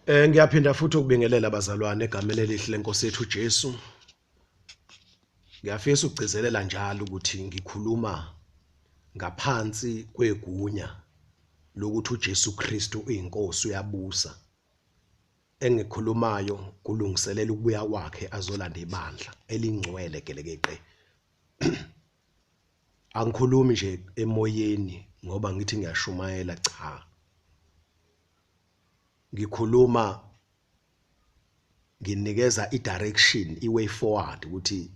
Ngiyaphinda futhi ukubingelela abazalwane egameni elihle lenkosi yethu uJesu. Ngiyafisa ukugcizelela njalo ukuthi ngikhuluma ngaphansi kwegunya lokuthi uJesu Kristu uyinkosi uyabusa. Engikhulumayo kulungiselela ukubuya kwakhe azolanda ibandla elingcwele gelekeqe. Angikhulumi nje emoyeni ngoba ngithi ngiyashumayela cha. Ngikhuluma nginikeza i-direction, i-way forward ukuthi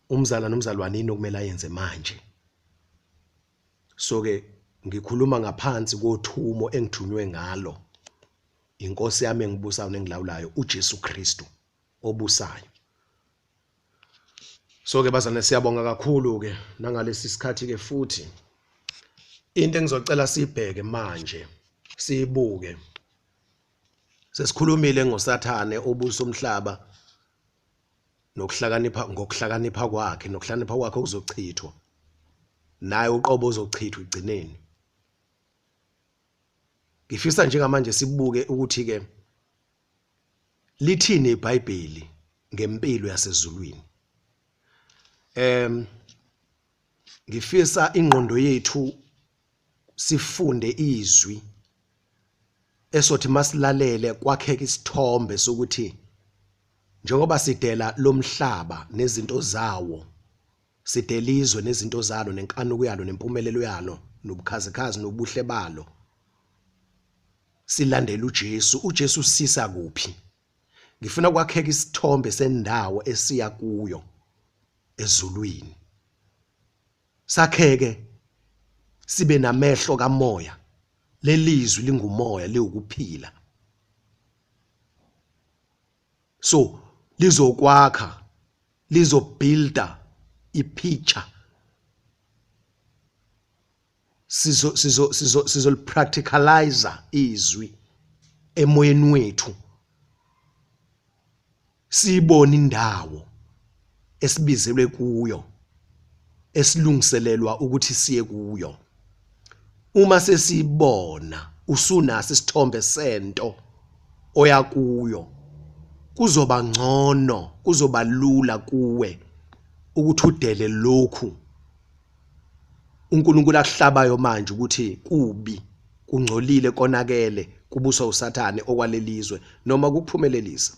umzala nomzalwane yini okumele ayenze manje. So ke ngikhuluma ngaphansi kothumo engithunywe ngalo inkosi yami engibusayo nengilawulayo uJesu Kristu obusayo. So ke bazalwane siyabonga kakhulu ke nangalesi sikhathi ke futhi into engizocela sibheke manje siyibuke sesikhulumile ngoSathane obusa umhlaba nokuhlakanipha ngokuhlakanipha kwakhe nokuhlakanipha kwakhe okuzochithwa naye uqobo uzochithwa igcineni. Ngifisa njengamanje sibuke ukuthi ke lithini iBhayibheli ngempilo yasezulwini. Ngifisa ingqondo yethu sifunde izwi esothi masilalele kwakheka isithombe sokuthi njengoba sidela lomhlaba nezinto zawo sidela izwe nezinto zalo nenkanuko yalo nempumelelo yalo nobukhazikhazi nobuhle balo silandela uJesu. UJesu usisa kuphi? Ngifuna kwakheka isithombe sendawo esiya kuyo ezulwini, sakheke sibe namehlo kamoya. Lelizwi lingumoya, liwukuphila, so lizokwakha, lizobuilda ipicture, sizo sizo sizo sizolipracticalize izwi emoyeni wethu, siyibone indawo esibizelwe kuyo, esilungiselelwa ukuthi siye kuyo. Uma sesibona usunaso isithombe sento oya kuyo, kuzoba ngcono, kuzoba lula kuwe ukuthi udele lokhu uNkulunkulu akuhlabayo manje ukuthi kubi, kungcolile, konakele, kubuswa uSathane okwalelizwe noma kukuphumelelisa.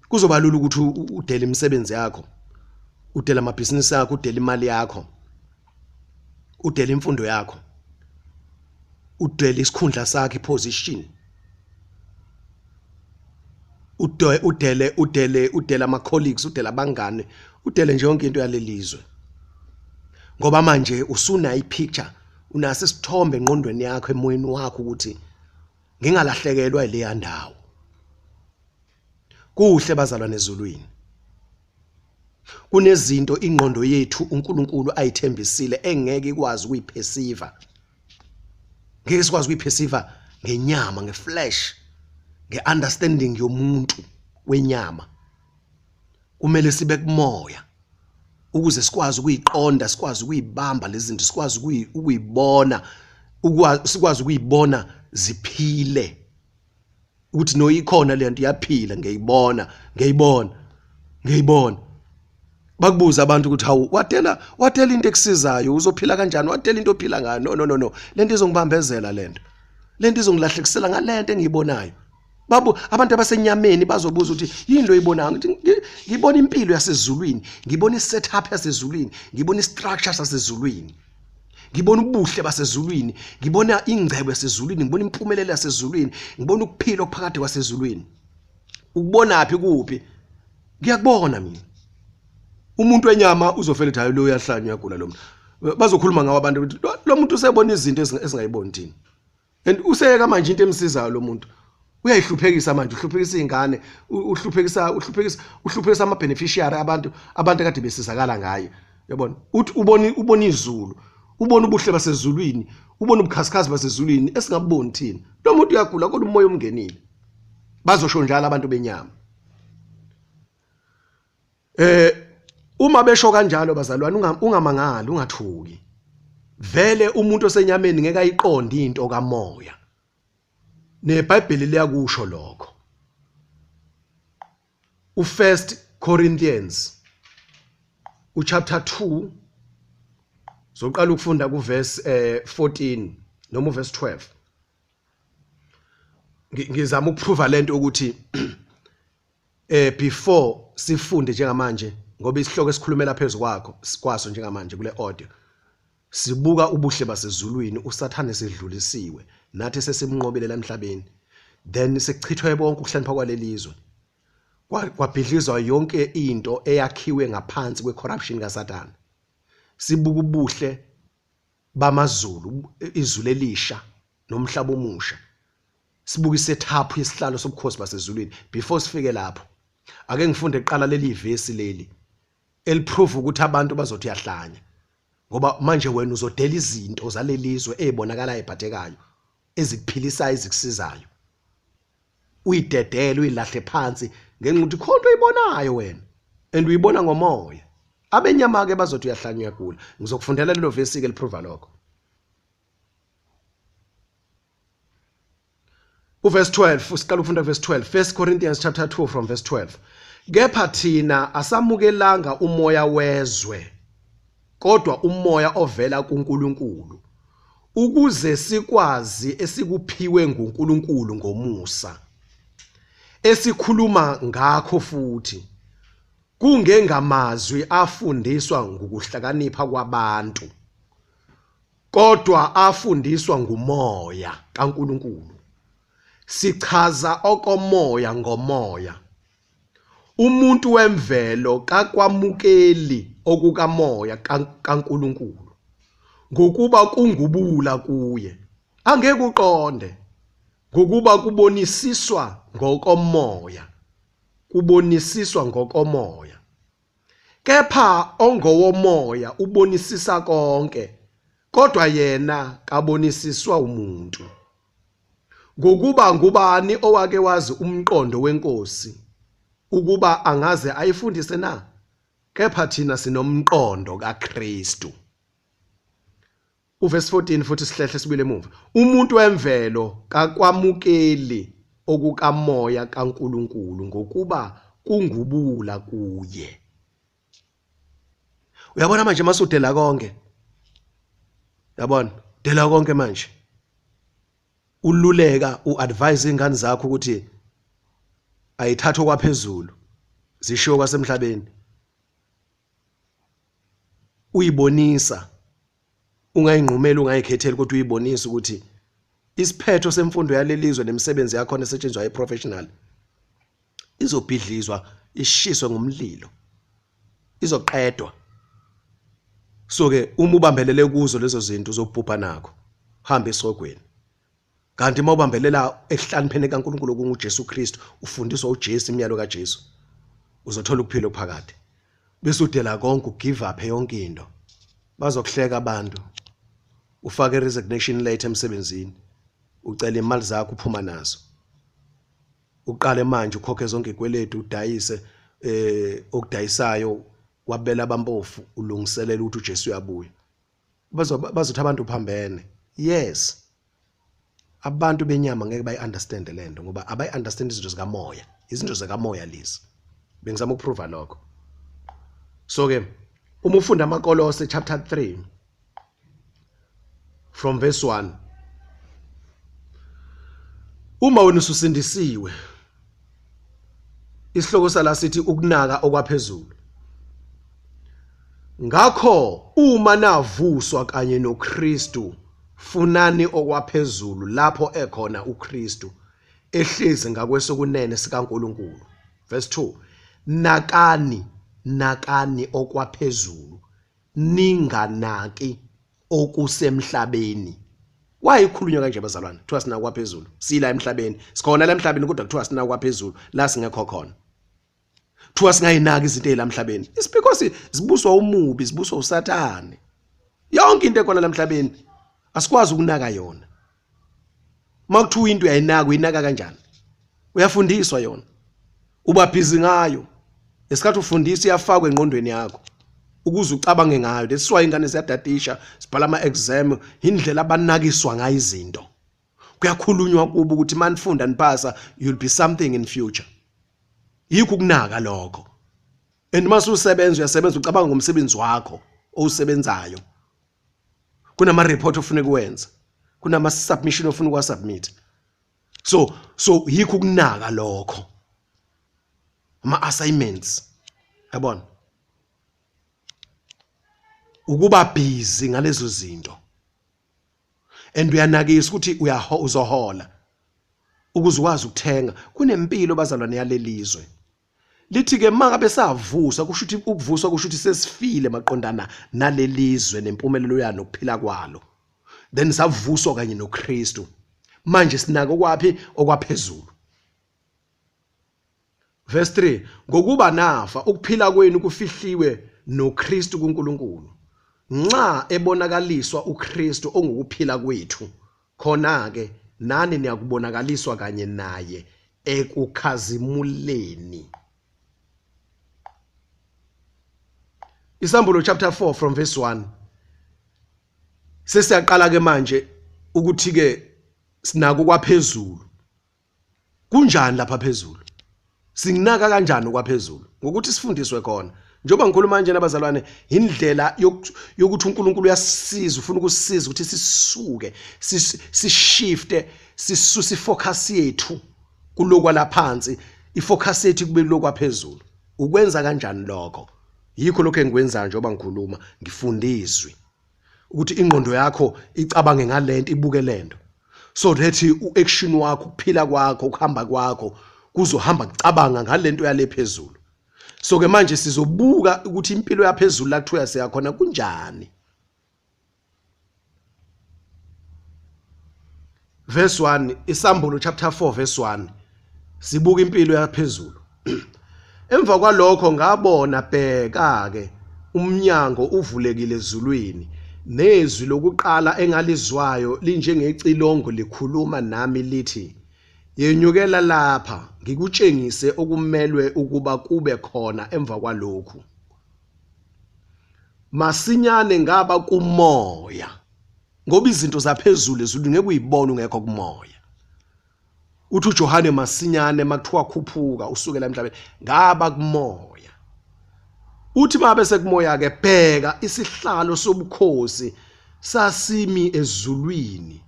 Kuzoba lula ukuthi udele imisebenzi yakho, udele amabhizinisi akho, udele imali yakho, udele imfundo yakho, udele isikhundla sakho, iposition, udele udele udele ama colleagues, udele abangane, udele nje yonke into yalelizwe, ngoba manje usuna ipicture, unaso isithombe engqondweni yakho, emoyeni wakho ukuthi ngingalahlekelwa ileya ndawo. Kuhle bazalwane ezulwini, kunezinto ingqondo yethu uNkulunkulu ayithembisile engeke ikwazi ukuyiperceive, ngeke sikwazi ukuyiperceive ngenyama, ngeflesh, ngeunderstanding yomuntu wenyama. Kumele sibe kumoya ukuze sikwazi ukuyiqonda, sikwazi ukuyibamba lezi zinto, sikwazi ukuyibona, sikwazi ukuyibona ziphile, ukuthi no ikhona le nto iyaphila, ngiyayibona, ngiyayibona, ngiyayibona. Bakubuza abantu ukuthi hawu, wadela wadela into ekusizayo, uzophila kanjani? Wadela into ophila ngayo. No, no, no, no, lento izongibambezela, lento lento izongilahlekisela ngalento engiyibonayo. Babu abantu abasenyameni bazobuza ukuthi yini lo oyibonayo? Ngithi ngibona impilo yasezulwini, ngibona i-setup yasezulwini, ngibona i-structure sasezulwini, ngibona ubuhle basezulwini, ngibona ingcebo yasezulwini, ngibona impumelelo yasezulwini, ngibona ukuphila okuphakade kwasezulwini. Ukubonaphi? Kuphi? Ngiyakubona mina. Umuntu wenyama uzofela ethi hayi, lo uyahlanya, uyagula lo muntu. Bazokhuluma ngawo abantu ukuthi lo muntu usebona izinto esingayiboni thina, and useyeka manje into emsizayo. Lo muntu uyayihluphekisa manje, uhluphekisa izingane, uhluphekisa uhluphekisa uhluphekisa ama beneficiary, abantu akade besizakala ngaye, uyabona. Uthi ubona izulu, ubona ubuhle basezulwini, ubona ubukhazikhazi basezulwini esingabuboni thina. Lo muntu uyagula kodwa umoya umngenile. Bazosho njalo abantu benyama. Uma besho kanjalo bazalwane, ungamangali, ungathuki. Vele umuntu osenyameni ngeke ayiqonde into kamoya. NeBhayibheli liyakusho lokho. U1 Corinthians uchapter 2 zoqala ukufunda kuverse 14 noma uverse 12. Ngizama ukuprova lento ukuthi before sifunde njengamanje, ngoba isihloko esikhulumela phezukwakho kwaso njengamanje kule audio sibuka ubuhle basezulwini, uSathane sedlulisiwe, nathi sesimnqobile lamhlabeni, then sekuchithwe bonke ukuhlakanipha kwalelizwe, kwabhidlizwa yonke into eyakhiwe ngaphansi kwecorruption kaSathane. Sibuka ubuhle bamazulu, izulu elisha nomhlaba omusha, sibuka isetup yesihlalo sobukhosi basezulwini. Before sifike lapho, ake ngifunde kuqala leli vesi leli eliprove ukuthi abantu bazothi uyahlanya, ngoba manje wena uzodela izinto zalelizwe ezibonakalayo ebhathekayo, ezikuphilisayo, ezikusizayo, uyidedele, uyilahle phansi ngenxa ukuthi khona into oyibonayo wena and uyibona ngomoya. Abenyama ke bazothi uyahlanya, uyagula. Ngizokufundela lelo vesi ke liprove lokho. Uverse 12, siqala ukufunda verse 12, 1 Corinthians chapter 2 from verse 12. Kepha thina asamukelanga umoya wezwe, kodwa umoya ovela kuNkulunkulu, ukuze sikwazi esikuphiwe nguNkulunkulu ngomusa, esikhuluma ngakho futhi, kungengamazwi afundiswa ngokuhlakanipha kwabantu, kodwa afundiswa ngumoya kaNkulunkulu. Sichaza okomoya ngomoya. Umuntu wemvelo kakwamukeli okukamoya kaNkulunkulu, ngokuba kungubula kuye, angeke uqonde, ngokuba kubonisiswa ngokomoya, kubonisiswa ngokomoya. Kepha ongowomoya ubonisisa konke, kodwa yena kabonisiswa umuntu. Ngokuba ngubani owake wazi umqondo wenkosi, ukuba angaze ayifundise na? Kepha thina sinomqondo kaKristu. Uverse 14 futhi sihlehle sibuyele emuva. Umuntu wemvelo kakwamukeli okukamoya kaNkulunkulu, ngokuba kungubula kuye. Uyabona manje masudela konke. Yabona, dela konke manje. Ululeka uadvise ingane zakho ukuthi ayithathwe kwaphezulu, zishiwo kwasemhlabeni. Uyibonisa ungayinqumeli, ungayikhetheli, kodwa uyibonisa ukuthi isiphetho semfundo yalelizwe nemisebenzi yakhona esetshenziswa eprofessional izobhidlizwa, ishiswe ngomlilo, izoqedwa. So ke uma ubambelele kuzo lezo zinto uzobhubha nakho, hamba esogweni. Kanti uma ubambelela ekuhlanipheni kaNkulunkulu okunguJesu Kristu, ufundiswa uJesu, imiyalo kaJesu, uzothola ukuphila okuphakade. Bese udela konke, ugive up yonke into, bazokuhleka abantu. Ufake resignation letter emsebenzini, ucela imali zakho, uphuma nazo, uqale manje ukhokhe zonke ikweletu, udayise okudayisayo, wabela abampofu, ulungiselela ukuthi uJesu uyabuya. Bazothi abantu uphambene. Yes, abantu benyama ngeke bayi-understand lento, ngoba abayi-understand izinto zikamoya. Izinto zikamoya lezi, bengizama ukuprova lokho. So ke uma ufunda amaKolose chapter 3 from verse 1, uma wena ususindisiwe, isihloko sala sithi ukunaka okwaphezulu. Ngakho uma navuswa kanye noKristu, funani okwaphezulu, lapho ekhona uKristu ehlezi ngakwesokunene sikaNkulunkulu. Verse 2, nakani, nakani okwaphezulu, ninganaki okusemhlabeni. Wayikhulunywa kanje bazalwane, kuthiwa sinaka kwaphezulu, sila emhlabeni, sikhona la emhlabeni, kodwa kuthiwa sinaka kwaphezulu la singekho khona. Kuthiwa singayinaki izinto ezila emhlabeni. It's because zibuswa umubi, zibuswa uSathane. Yonke into ekhona la emhlabeni asikwazi ukunaka yona. Makuthiwa into uyayinaka, uyinaka kanjani? Uyafundiswa yona, uba busy ngayo. Ngesikhathi ufundiswa iyafakwa engqondweni yakho. Ukuze ucabange ngayo. That's why ingane ziyadadisha, sibhala ama exam, indlela abanakiswa ngayo izinto. Kuyakhulunywa kubo ukuthi manifunda nipasa, you'll be something in future. Yikho ukunaka lokho. And mase usebenza, uyasebenza ucabanga ngomsebenzi wakho owusebenzayo. Kunama report ofuna ukuwenza, kunama submission ofuna ukuwa submit. So yikho ukunaka lokho, ama assignments, yabona, ukuba busy ngalezo zinto. And uyanakisa ukuthi uzohola ukuze ukwazi ukuthenga. Kunempilo, bazalwane, yalelizwe. Lithi ke mangabe savusa, kusho ukuthi ukuvuswa kusho ukuthi sesifile maqondana nalelizwe nempumelelo yalo nokuphila kwalo, then savuswa kanye noKristu. Manje sinako kwaphi? Okwaphezulu. Verse 3: ngokuba nafa, ukuphila kwenu kufihliwe noKristu kuNkulunkulu. Nxa ebonakaliswa uKristu ongukuphila kwethu, khona ke nani niyakubonakaliswa kanye naye ekukhazimuleni. Isambulo chapter 4 from verse 1. Sesiyaqala ke manje ukuthi ke sinako kwaphezulu. Kunjani lapha phezulu? Singinaka kanjani kwaphezulu? Ngokuthi sifundiswe khona. Njengoba ngikhuluma nje nabazalwane, indlela yokuthi uNkulunkulu uyasisiza, ufuna ukusisiza ukuthi sisuke, sishifte, sisuse ifocus yethu kulokwa laphansi, ifocus yethu kube lokwa phezulu. Ukwenza kanjani lokho? Yikho lokho engikwenzayo njengoba ngikhuluma, ngifunda izwi ukuthi ingqondo yakho icabange ngalento, ibuke lento, so that uaction wakho, ukuphila kwakho, ukuhamba kwakho kuzohamba kucabanga ngalento yale phezulu. So ke manje sizobuka ukuthi impilo yaphezulu la kuthiwa siyakhona kunjani. Verse 1, Isambulo chapter 4 verse 1, sibuka impilo yaphezulu. Emva kwalokho ngabona, bheka ke, umnyango uvulekile ezulwini, nezwi lokuqala engalizwayo linjengecilongo likhuluma nami lithi, yenyukela lapha, ngikutshengise okumelwe ukuba kube khona emva kwalokhu. Masinyane ngaba kumoya, ngoba izinto zaphezulu ezulwini ngeke uyibone ungekho kumoya. Uthi uJohane masinyane makuthiwa khuphuka usukela emhlabeni, ngaba kumoya. Uthi mabe sekumoya ke, bheka, isihlalo sobukhosi sasimi ezulwini,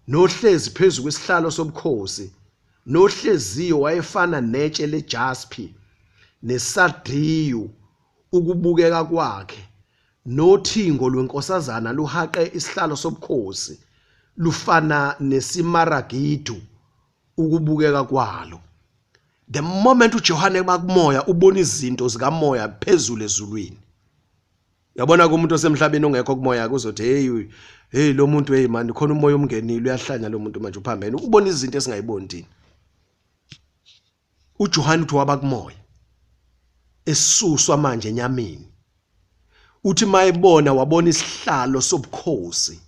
nohlezi phezu kwesihlalo sobukhosi, nohleziyo wayefana netshe lejaspi nesardiyu ukubukeka kwakhe, nothingo lwenkosazana luhaqe isihlalo sobukhosi, lufana nesimaragidu ukubukeka kwalo. The moment uJohane bakumoya, ubona izinto zikamoya phezulu ezulwini. Yabona kumuntu osemhlabeni ongekho kumoya kuzothi, hey hey, lo muntu, hey man, khona umoya omngenile, uyahlanya lo muntu manje, uphambene, ubona izinto esingayiboni thina. uJohane uthi waba kumoya, esuswa manje enyameni. Uthi mayebona, wabona isihlalo sobukhosi.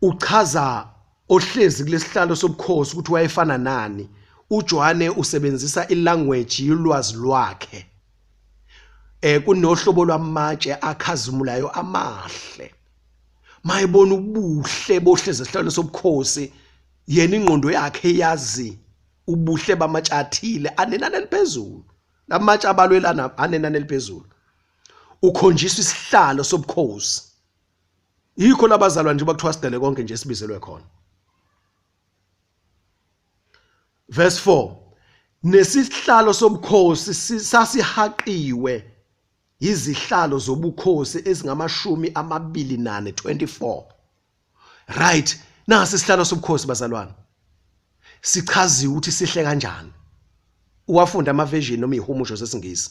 Uchaza ohlezi kulesihlalo sobukhosi ukuthi wayefana nani. uJohane usebenzisa ilanguage yolwazi lwakhe. Kunohlobo lwamatshe akhazimulayo amahle. Mayebona ubuhle bohlezi esihlalweni sobukhosi, yena ingqondo yakhe yazi ubuhle bamatshe athile anenani eliphezulu. Lamatshe abalwelana anenani eliphezulu. Ukhonjiswa isihlalo sobukhosi. Yikho labazalwa nje bakuthiwa sidele konke nje sibizelwe khona. Verse 4: nesihlalo sobukhosi sasihaqiwe izihlalo zobukhosi ezingamashumi amabili nane, 24. Right, nasi isihlalo sobukhosi, bazalwane, sichaziwe ukuthi sihle kanjani. Uwafunda ama version noma ihumusho sesingisi,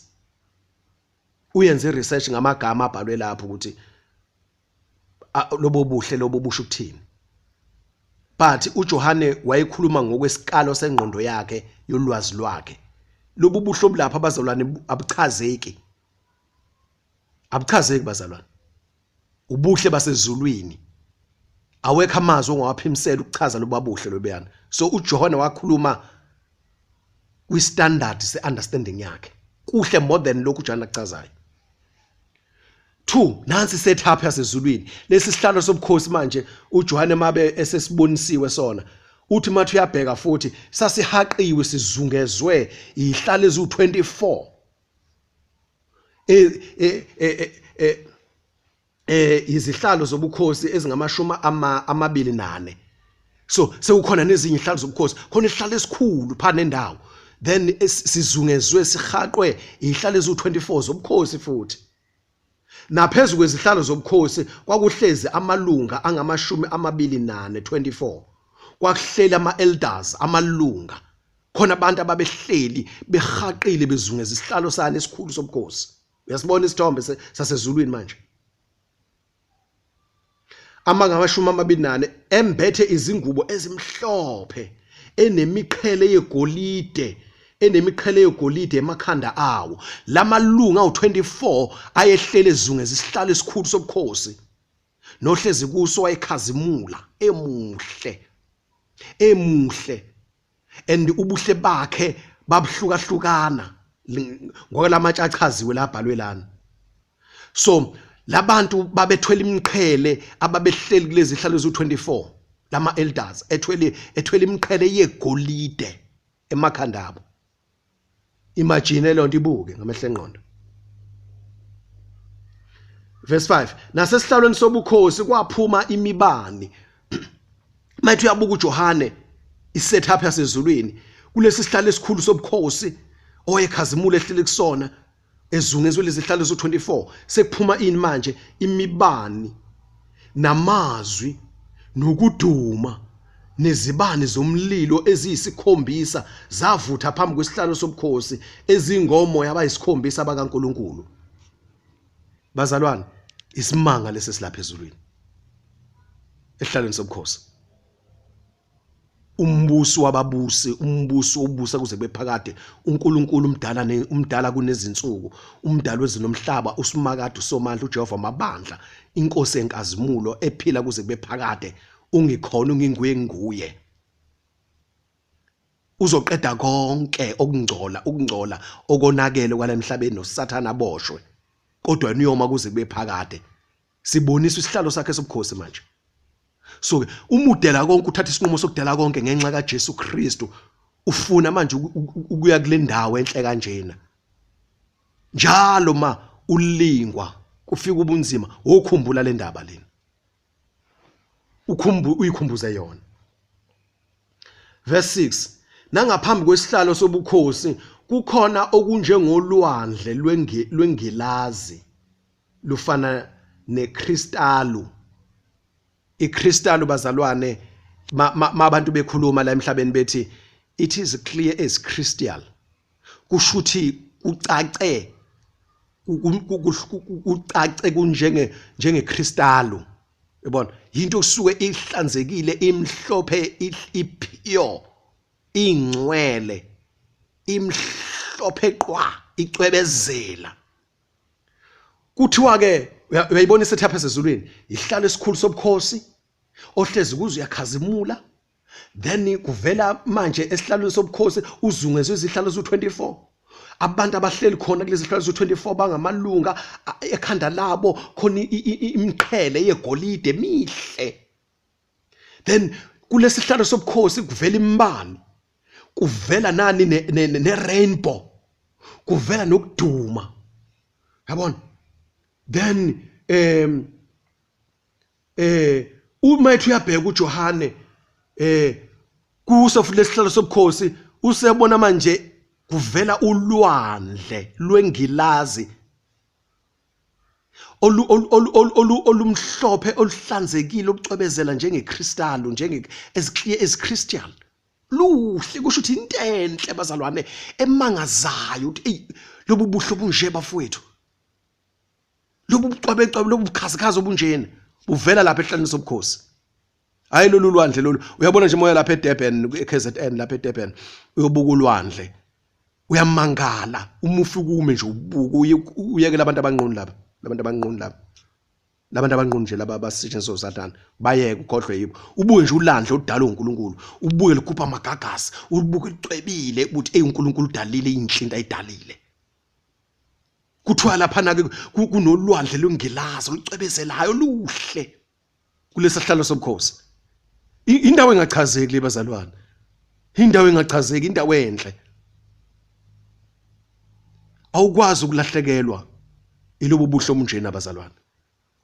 uyenze research ngamagama abhalwe lapho ukuthi lobo buhle lobo busho ukuthini. But uJohane wayekhuluma ngokwesikalo sengqondo yakhe yolwazi lwakhe. Lobu buhle obulapha, abazalwane, abuchazeki, abuchazeki, bazalwane, ubuhle basezulwini. Awekho amazwi ongawaphimisela ukuchaza lobu buhle lobuyana. So uJohane wakhuluma kwi standard se understanding yakhe. Kuhle more than lokhu uJohn akuchazayo. 2 nansi setup yasezulwini. Lesi sihlalo sobukhosi manje uJohane mabe esesibonisiwe sona. Uthi mathi uyabheka futhi sasihaqiwe sizungezwe izihlalo eziwu24. Eh eh eh eh izihlalo zobukhosi ezingamashumi 24. So sekukhona nezinye izihlalo zobukhosi, khona isihlalo esikhulu pha nendawo, then sizungezwe sihaqwe izihlalo eziwu24 zobukhosi. Futhi naphezulu kwezihlalo zobukhosi kwakuhlezi amalunga angamashumi 24, 24. Kwakuhleli ama-elders, amalunga khona, abantu ababehleli behaqile bezungeza isihlalo sani esikhulu sobukhosi. Uyasibona isithombe sasezulwini manje? Amangamashumi 24 embethe izingubo ezimhlophe, enemiqhele yegolide emakhanda awo. Lamalunga awu24 ayehlele ezungeza isihlalo esikhulu sobukhosi, nohlezi kuso wayekhazimula, emuhle, emuhle, and ubuhle bakhe babuhlukahlukana ngokwalamatshe achaziwe labhalwe lana. So labantu babethwele imiqhele, ababehleli kulezi hlalo eziwu24, lama elders ethwele imiqhele yegolide emakhanda abo. Imagine lonto, ibuke ngamehlo engqondo. Verse 5: nasesihlalweni sobukhosi kwaphuma imibani. Mayithi uyabuka uJohane isetup yasezulwini, kulesi sihlalo esikhulu sobukhosi oyekhazimula ehleli kusona, ezungezwe lezi zihlalo zo24, sekuphuma ini manje? Imibani namazwi nokuduma, nezibani zomlilo eziyisikhombisa zavutha phambi kwesihlalo sobukhosi, ezingomoya abayisikhombisa bakaNkuluNkulu. Bazalwane, isimanga lesi silapha ezulwini esihlalweni sobukhosi. Umbusi wababusi, umbusi obusa kuze kube phakade, uNkulunkulu umdala, umdala kunezinsuku, umdali wezulu nomhlaba, uSimakade uSomandla, uJehova mabandla, inkosi enkazimulo ephila kuze kube phakade, ungikhona, unginguye, nguye uzoqeda konke okungcola, ukungcola okonakele kwala emhlabeni, noSathana aboshwe, kodwa yena uyoma kuze kube phakade. Sibonisa isihlalo sakhe sobukhosi manje. So ke uma udela konke, uthatha isinqumo sokudela konke ngenxa kaJesu Kristu, ufuna manje ukuya kule ndawo enhle kanjena, njalo ma ulingwa, kufika ubunzima, wokhumbula le ndaba lena, ukhumbu uyikhumbuze yona. Verse 6: nangaphambi kwesihlalo sobukhosi kukhona okunjengolwandle lwengilazi, lufana nekristalu. Ikristalu, bazalwane, ma abantu bekhuluma la emhlabeni bethi it is clear as crystal, kusho ukuthi kucace kunjenge njengekristalu, yabona, into osuke ihlanzekile, imhlophe, ipure, ingcwele, imhlophe qwa, icwebezela. Kuthiwa ke uyayibona isetup esezulwini, ihlalo esikhulu sobukhosi, ohlezi kuzo uyakhazimula, then kuvela manje esihlalweni sobukhosi uzungezwe izihlalo zu24. Abantu abahleli khona kulezi zihlalo zu24 bangamalunga, ekhanda labo khona imiqhele yegolide emihle. Then kulesihlalo sobukhosi kuvela imibani, kuvela nani, ne rainbow, kuvela nokuduma, yabona. Then uma ethi uyabheka uJohane kuso futhi lesihlalo sobukhosi, usebona manje kuvela ulwandle lwengilazi olumhlophe, oluhlanzekile, olucwebezela njengekristalu, njenge as clear as crystal, luhle. Kusho ukuthi into enhle, bazalwane, emangazayo, ukuthi ey, lobu buhle obunje, bafowethu, lobu bucwebecwebe, lobu bukhazikhazi obunjena buvela lapha ehlaleni sobukhosi. Hayi, lolu lwandle lolu, uyabona nje moya lapha eDurban, eKZN, lapha eDurban, uyobuka ulwandle, uyamangala. Uma ufika ume nje ubuka, uyekela abantu abanqunu lapha, labantu abanqunu lapha, labantu abanqunu nje laba abasetshenziswa uSathane, bayeke, ukhohlwe yibo. Ubuke nje ulandle odalwe uNkulunkulu, ubuke likhupha amagagasi, ubuke licwebile, ukuthi ey, uNkulunkulu udalile inhle into ayidalile. Kuthiwa lapha na ke kunolwandle lwengilazi olucwebezelayo luhle kulesihlalo sobukhosi. Indawo engachazeki le bazalwane. Indawo engachazeki, indawo enhle. Awukwazi ukulahlekelwa ilobu buhle obunjena bazalwane.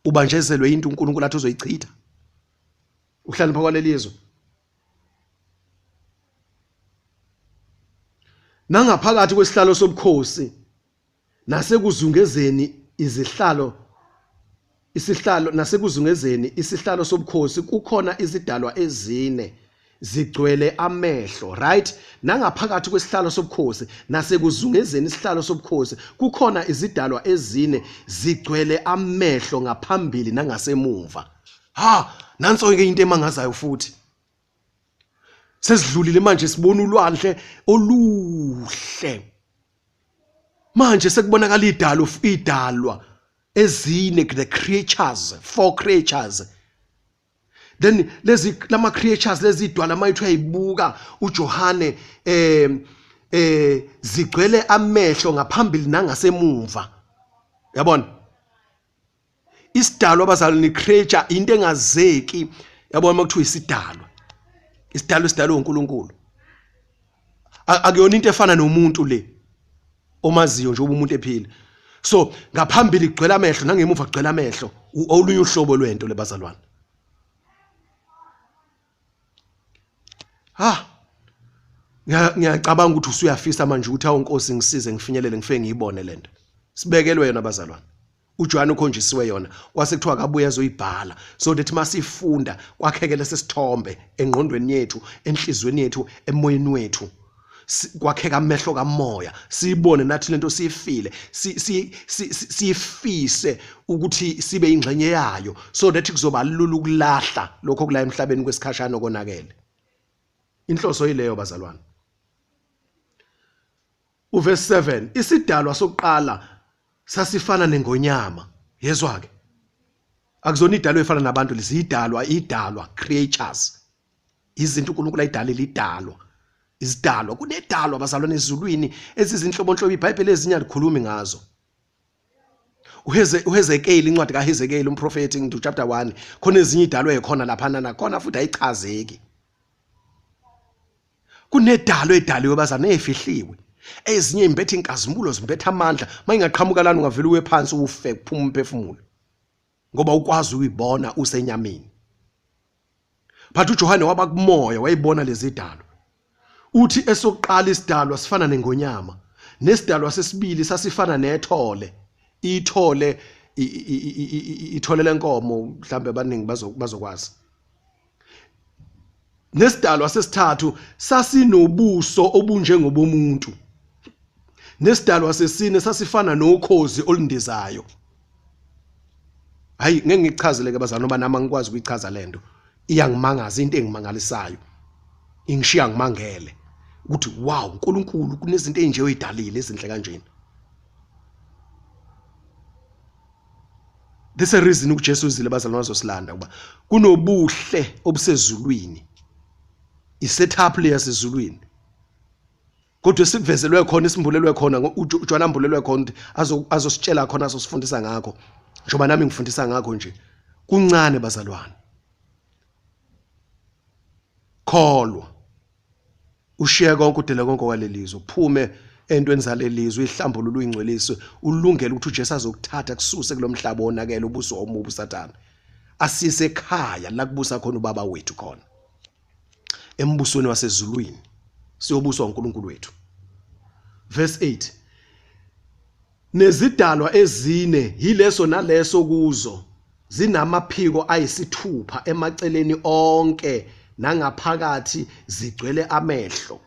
Ubanjezelwe into uNkulunkulu athi uzoyichitha. Uhlakanipha kwaleli zwe. Nangaphakathi kwesihlalo sobukhosi nasekuzungezeni izihlalo isihlalo nasekuzungezeni isihlalo sobukhosi kukhona izidalwa ezine zigcwele amehlo right nangaphakathi kwesihlalo sobukhosi nasekuzungezeni isihlalo sobukhosi kukhona izidalwa ezine zigcwele amehlo ngaphambili nangasemuva ha nanso ke into emangazayo futhi sesidlulile manje sibona ulwandle oluhle manje sekubonakala idalo idalwa ezine the creatures four creatures then lezi lama creatures lezi idwala mayithu uyayibuka uJohane eh eh zigcwele amehlo ngaphambili nangasemumva yabona isidalwa abazalwane ni creature into engazeki yabona uma kuthiwa isidalwa isidalwa esidalwe uNkulunkulu akuyona into efana nomuntu le omaziyo nje umuntu ephila so ngaphambili kugcwele amehlo nangemuva kugcwele amehlo olunye uhlobo lwento lebazalwane ha ngiyacabanga ukuthi usuyafisa manje ukuthi awu Nkosi ngisize ngifinyelele ngifike ngiyibone lento sibekelwe yona bazalwane uJohn ukhonjisiwe yona kwase kuthiwa akabuye azoyibhala so that masifunda kwakheke lesi sithombe engqondweni yethu enhlizweni yethu emoyeni wethu kwakheka amehlo kamoya siyibone nathi lento siyifile siyifise ukuthi sibe ingxenye yayo so that kuzoba lula ukulahla lokho kula emhlabeni kwesikhashana okonakele inhloso yileyo bazalwane Uverse 7 isidalwa sokuqala sasifana nengonyama yezwa ke akuzona idalwa efana nabantu lezidalwa idalwa creatures izinto uNkulunkulu ayidalile idalwa izidalwa kunedalwa bazalwane ezulwini ezizinhlobonhlobo iBhayibheli ezinye alikhulumi ngazo uHezekeli incwadi kaHezekeli umprofeti ngithi chapter 1 khona ezinye idalwa ekhona lapha nakhona futhi ayichazeki Kunedalo edaliwe bazana efihliwe. Ezinye imbethe inkazimulo zimbethe amandla mayingaqhamuka lana ungavele uwe phansi ufe kuphuma umphefumulo. Ngoba ukwazi uyibona usenyameni. But uJohane waba kumoya wayibona lezi dalo. Uthi esokuqala isidalwa sifana nengonyama nesidalwa sesibili sasifana nethole. Ithole ithole lenkomo mhlambe abaningi bazokwazi. Nesidalwa sesithathu sasinobuso obunjengobomuntu. Nesidalwa sesine sasifana nokhozi olundizayo. Hayi ngeke ngichazele ke bazalwane ngoba nami angikwazi ukuyichaza lento. Iyangimangaza into engimangalisayo. Ingishiya ngimangele ukuthi wow uNkulunkulu kunezinto ezinje oyidalile ezinhle kanjena. This a reason uJesu uzile bazalwane wazosilanda ukuba kunobuhle obusezulwini. Isetup le yasezulwini. Kodwa esivezelwe khona isimbulelwe khona uJohn ambulelwe khona ukuthi azositshela khona azosifundisa ngakho. Njengoba nami ngifundisa ngakho nje. Kuncane bazalwane. Kholwa. Ushiye konke udele konke okwalelizwe uphume entweni zalelizwe uyihlambulule uyingcwelise ulungele ukuthi uJesu azokuthatha kususe kulomhlaba wonakele ubuso omubi uSathane asise ekhaya la kubusa khona ubaba wethu khona embusweni wasezulwini siyobuswa uNkulunkulu wethu verse 8 Nezidalwa ezine, yileso naleso kuzo, zinamaphiko ayisithupha emaceleni onke nangaphakathi zigcwele amehlo.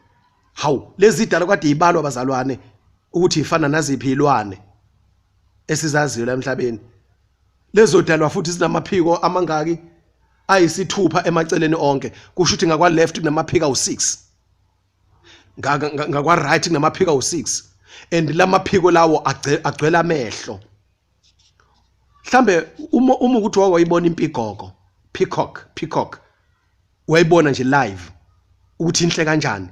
Hawu, lezi zidalwa kade ibalwa bazalwane ukuthi ifana naziphi ilwane esizaziyo la emhlabeni. Lezo dalwa futhi zinamaphiko amangaki? Ayisithupha emaceleni onke. Kusho ukuthi ngakwa left kunamaphiko awu-6. Ngakwa right kunamaphiko awu-6 and lamaphiko lawo agcwele amehlo. Mhlambe uma uma ukuthi wawayibona impigogo, peacock, peacock. Wayibona nje live ukuthi inhle kanjani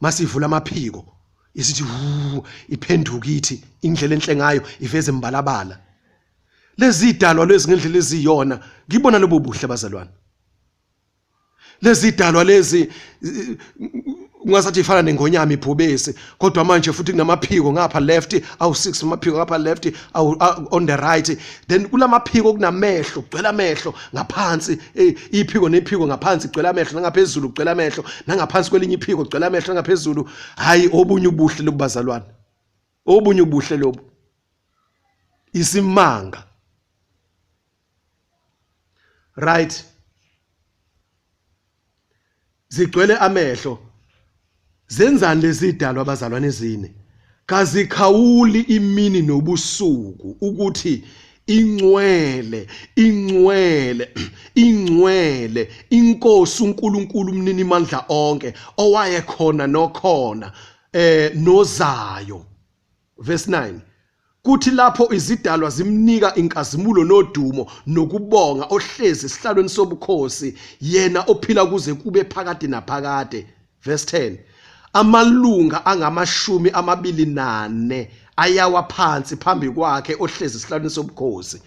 masivula amaphiko. Isithi iphenduka ithi indlela enhle ngayo iveze imbalabala. Lezi idalwa lezi ngendlela eziyona ngibona lobo buhle bazalwane. Lezi idalwa lezi ungasathi ifana nengonyama ibhubesi, kodwa manje futhi kunamaphiko ngapha left awu 6, amaphiko ngapha left awu on the right, then kulamaphiko kunamehlo, kugcwele amehlo ngaphansi, iphiko nephiko ngaphansi kugcwele amehlo, nangaphezulu kugcwele amehlo, nangaphansi kwelinye iphiko kugcwele amehlo nangaphezulu. Hayi, obunye ubuhle lobu bazalwane, obunye ubuhle lobu, isimanga. Right, zigcwele amehlo. Zenzani lezi idalwa abazalwane ezine? Kazikhawuli imini nobusuku ukuthi ingcwele, ingcwele, ingcwele inkosi uNkulunkulu umnini mandla onke, owayekhona nokhona nozayo. Verse 9, kuthi lapho izidalwa zimnika inkazimulo nodumo nokubonga ohlezi esihlalweni sobukhosi, yena ophila kuze kube phakade naphakade. Verse 10, amalunga angamashumi amabili nane ayawa phansi phambi kwakhe ohlezi esihlalweni sobukhosi.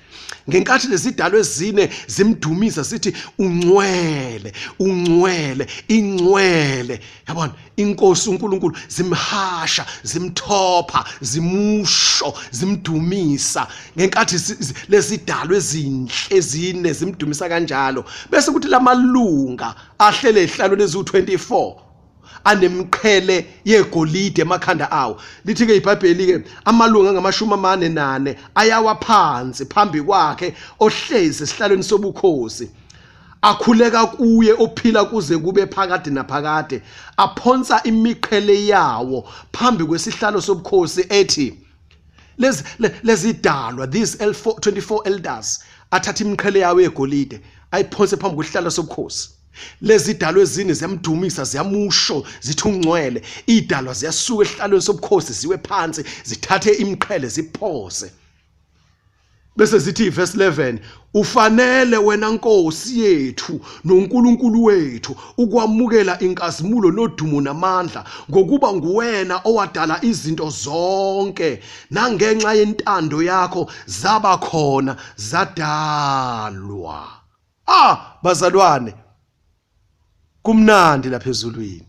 Ngenkathi lezidalwa ezine zimdumisa sithi ungcwele, ungcwele, ingcwele, yabona inkosi uNkulunkulu, zimhasha, zimthopha, zimusho, zimdumisa. Ngenkathi lezidalwa ezinhle ezine zimdumisa kanjalo, bese kuthi lamalunga ahlele ehlalweni eziwu-24 anemqhele yegolide emakhanda awo. Lithi ke iBhayibheli ke amalunga angamashumi amane nane ayawa phansi phambi kwakhe ohlezi esihlalweni sobukhosi, akhuleka kuye ophila kuze kube phakade naphakade, aphonsa imiqhele yawo phambi kwesihlalo sobukhosi, ethi lezi lezidalwa, these L24 elders, athatha imiqhele yawo yegolide ayiphonse phambi kwesihlalo sobukhosi. Lezi idalwa ezine ziyamdumisa, ziyamusho, zithi ungcwele. Idalwa ziyasuka esihlalweni sobukhosi ziwe phansi, zithathe imiqhele ziphose, bese zithi verse 11, ufanele wena Nkosi yethu noNkulunkulu wethu ukwamukela inkazimulo nodumo namandla, ngokuba nguwena owadala izinto zonke, nangenxa yentando yakho zaba khona, zadalwa. Bazalwane, kumnandi lapha ezulwini,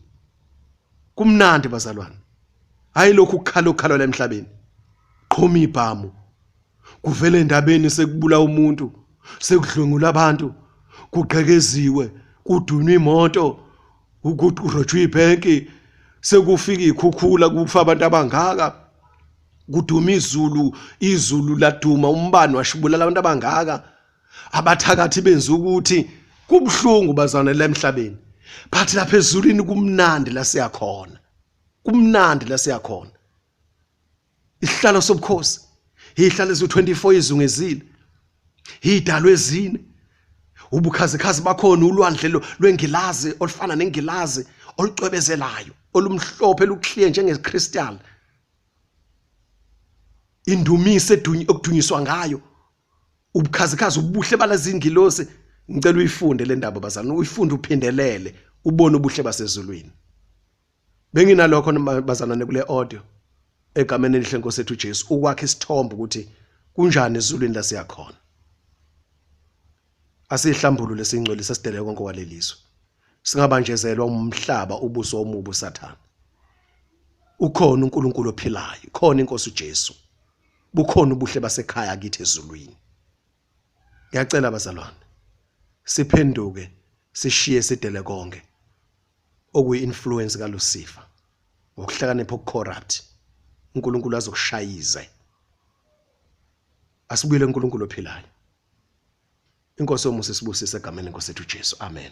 kumnandi bazalwane. Hayi lokhu ukukhala okukhalwa la emhlabeni, qhuma ibhamu kuvele endabeni, sekubula umuntu, sekudlwengula abantu, kugqekeziwe, kudunywa imoto, kurojwe ibhenki, sekufika ikhukhula, kufa abantu abangaka, kuduma izulu, izulu laduma, umbani washibulala abantu abangaka, abathakathi benza ukuthi kubuhlungu bazalwane la emhlabeni, but lapha ezulwini kumnandi la siyakhona, kumnandi la siyakhona. Isihlalo sobukhosi ihlalo eziwu-24 izungezile idalwe ezine, ubukhazikhazi bakhona ulwandle lwengilazi olufana nengilazi olucwebezelayo olumhlophe oluclear njenge-crystal, indumiso okudunyiswa ngayo, ubukhazikhazi, ubuhle balezi ngilosi. Ngicela uyifunde le ndaba bazalwane, uyifunde uphindelele, ubone ubuhle basezulwini. Benginalokho bazalwane kule audio, egameni elihle Nkosi ethu Jesu, ukwakha isithombe ukuthi kunjani ezulwini la siyakhona. Asihlambulule, singcwelise, sidele konke kwalelizwe, singabanjezelwa umhlaba, ubuso omubi uSathane. Ukhona uNkulunkulu ophilayo, khona inkosi uJesu, bukhona ubuhle basekhaya kithi ezulwini. Ngiyacela bazalwane, siphenduke, sishiye, sidele konke okuyi-influence kaLucifer ngokuhlakanipha okucorrupt. uNkulunkulu azokushayize. Asibuyele kuNkulunkulu ophilayo. Inkosi yomusa isibusise egameni lenkosi ethu Jesu. Amen.